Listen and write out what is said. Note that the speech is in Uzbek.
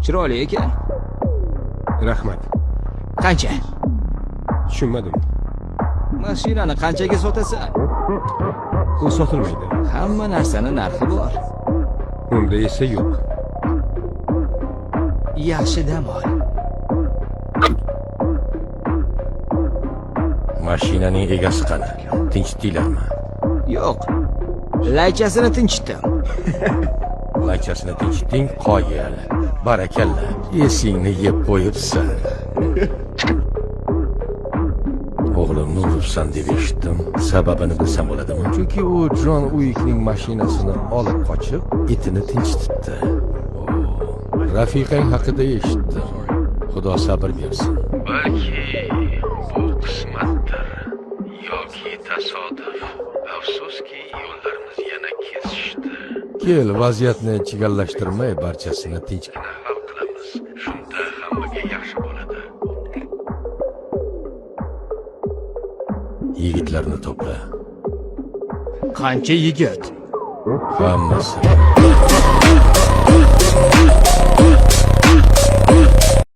Chiroyli ekan. Rahmat. Qancha? Tushunmadim. Mashinani qanchaga sotasan? U sotilmaydi. Hamma narsani narxi bor. Unda esa yo'q. Yaxshi dam ol. Mashinaning egasi qani? Tinchitdinglarmi? Yo'q. Laychasini tinchitdim. Laychasini tinchitding, qoyil. Barakalla. Esingni yeb qo'yibsan. O'g'limni uribsan deb eshitdim. Sababini bilsam bo'ladimi? Chunki u Jon Uikning mashinasini olib qochib, itini tinchitibdi. Rafiqang haqida eshitdim. Xudo sabr bersin. Balki bu qismatdir yoki tasodif. Afsuski, yo'llarimiz yana kesishdi. Kel, vaziyatni chigallashtirmay barchasini tinchgina hal qilamiz. Shunda hammaga yaxshi bo'ladi. Yigitlarni to'pla. Qancha yigit? Hammasi.